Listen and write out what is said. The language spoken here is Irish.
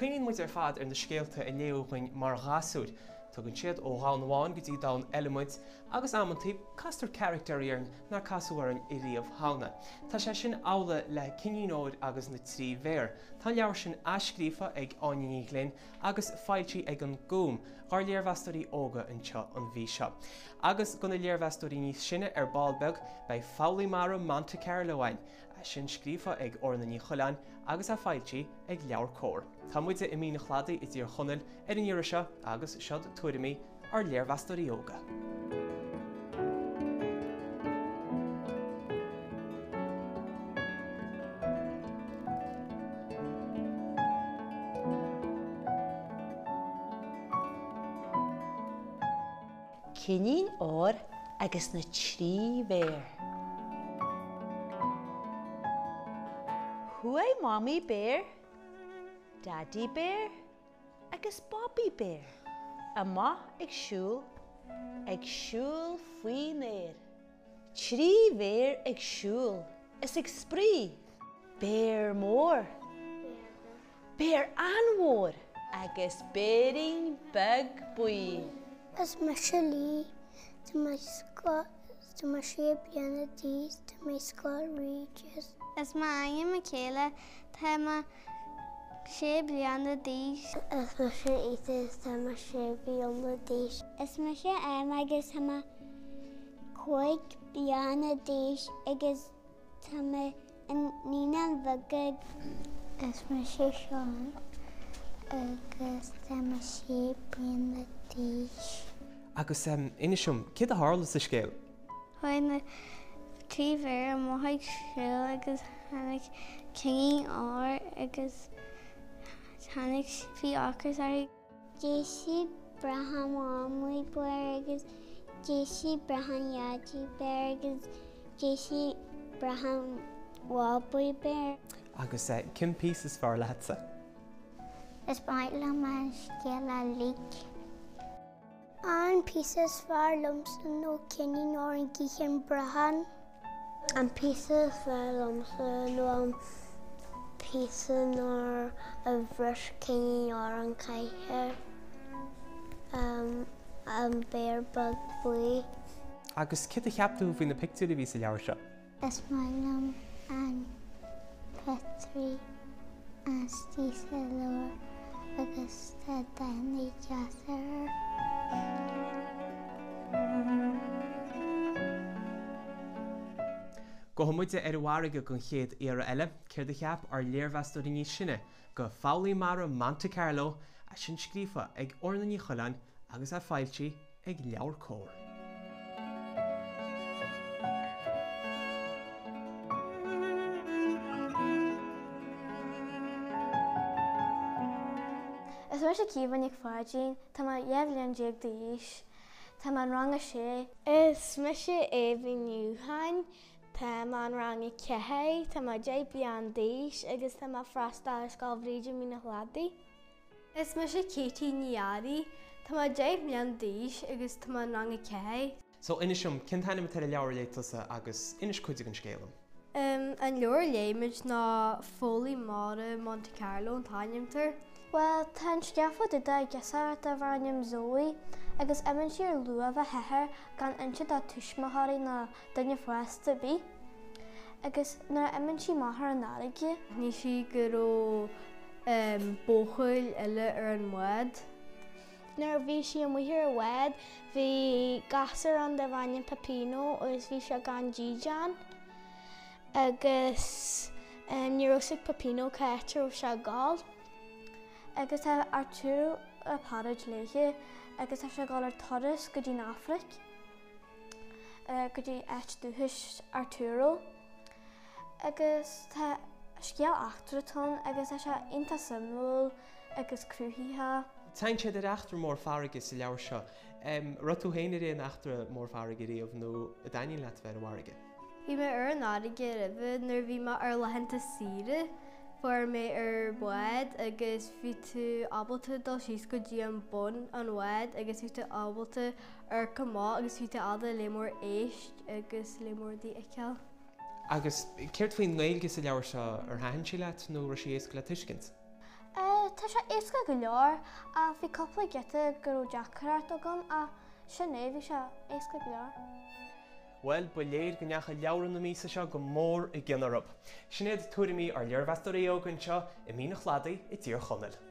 Cuimhníonn muid ar fad ar na scéalta a léadh dhuinn mar ghasúir. Tugann siad ó dhomhan amháin go dtí domhan eile muid, agus amantaí, castar caractéirí orainn nár casadh orainn ariamh cheana. Tá sé sin amhlaidh le Cinnín Óir agus na Trí Bhéar. Tá an leabhar sin athscríofa ag Áine Ní Ghlinn agus foilsithe ag An Gúm, dhár léirmheastóirí óga anseo an mhí seo. Agus do na léirmheastóirí níos sine ar ball beag, beidh Foghlaí Mara Monte Carlo againn. É sin scríofa ag Orna Ní Choileáin agus é foilsithe ag LeabhairCOMHAR. Tá muide i Mín an Chladaigh i dTír Chonaill ar an iarraidh seo agus seod tuairimí ár léirmheastóirí óga. Cinnín Óir agus na Trí Bhéar. Chuaigh Mamaí Béar, Daidí Béar agus Bobby Béar amach ag siúl, ag siúl faoin aer. 3 bhéar ag siúl is ag spraoi! Béar mór. Béar an-mhór! Agus béirín beag buí. Is mise Lee, tá mé tá mé sé bliana d'aois, tá mé i Scoil Regis. Is mé ainm Michaela, tá mé sé bliana d'aois. Is mise Ethan is tá mé sé bliana d'aois. Is mise Emma agus tá mé 5 bliana d'aois agus tá mé i Naíonáin Bheaga. Is mise Seán agus tá mé sé bliana d'aois. Agus inis dom, céard a tharla sa scéal? Chuaigh na 3 bhéar amach ag siúl agus tháinig Cinnín Óir agus tháinig, bhí ocras orthu. D'ith sí brachán Mhamaí Béar agus d'ith sí brachán Dhaidí Béar agus d'ith sí brachán Bhobaí Béar. Agus cén píosa is fearr leatsa? Is maith liom an scéal uilig. An píosa is fearr liomsa nó Cinnín Óir ag ithe an brachán. An píosa is fearr liomsa nó an píosa nuair a bhris Cinnín Óir an chathaoir, an béar beag buí. Agus céard a cheap tú faoi na pictiúirí a bhí sa leabhar seo? Is maith liom an pictiúirí istigh sa leabhar agus tá dathanna deasa air. Gabhfaidh muide ar an bhfarraige don chéad iarraidh eile. Céard a cheap ár léirmheastóirí níos sine de Foghlaí Mara Monte Carlo, é sin scríofa ag Orna Ní Choileáin agus é foilsithe ag LeabhairCOMHAR. Is mise Caoimhe Nic Pháidín, tá mé 12 bhliain d'aois, tá mé in rang a sé. Is mise Éabha Ní Dhubhcháin, tá mé in rang a 4, tá mé 10 bliain d'aois agus tá mé ag freastal ar Scoil Bhríde Mín an Chladaigh. Is mise Katie Ní Fhearraigh, tá mé 10 mbliana d'aois agus tá mé in rang a 4. So, inis dom, cén t-ainm atá ar an leabhar a léigh tusa agus inis cuid den scéal dom. An leabhar a léigh muid ná Foghlaí Mara Monte Carlo an t-ainm air. Bhuel, tá an scéal fá dtaobh de ghirseach darbh ainm Zoe agus imíonn sí ar luamh a hathar gan inse dá tuismitheoirí ná duine fásta ar bith. Agus nuair a imíonn sí amach ar an fharraige. Aithníonn sí go raibh buachaill eile ar an mbád. Nuair a bhí sí amuigh ar an bhád bhí gasúr ann darbh ainm Peppino agus bhí sé gan dídean agus ní raibh 'fhios ag Peppino cá háit a raibh sé ag dul. Agus tá Arturo ag páirt léithe agus tá sé ag dul ar turas go dtí an Afraic. go dtí áit dúchais Arturo agus tá scéal eachtrach ann agus tá sé iontach suimiúil agus cruthaitheach. Téann siad ar eachtra mór farraige sa leabhar seo. An raibh tú féin ar aon eachtra mór farraige riamh nó an dtaitníonn leat bheith ar an bhfarraige? Bhí mé ar an fharraige roimhe nuair a bhí mé ar laethanta saoire. Fuair mé ar bhád agus bhí tú ábalta dul síos go dtí an bun an bhád agus bhí tú ábalta amharc amach agus bhí tú ábalta lear mór éisc agus lear mór rudaí a fheiceáil. Agus céard faoin nGaeilge sa leabhar seo, ar thaitin sí leat nó raibh sí éasca le tuiscint? Tá sé éasca go leor ach bhí cúpla giota go raibh deacracht agam ach sin é, bhí sé éasca go leor. Bhuel, ba léir go ndeachaigh leabhra na míosa seo go mór i gcion orthu. Sin iad tuairimí ár léirmheastóirí óga anseo i Mín an Chladaigh i dTír Chonaill.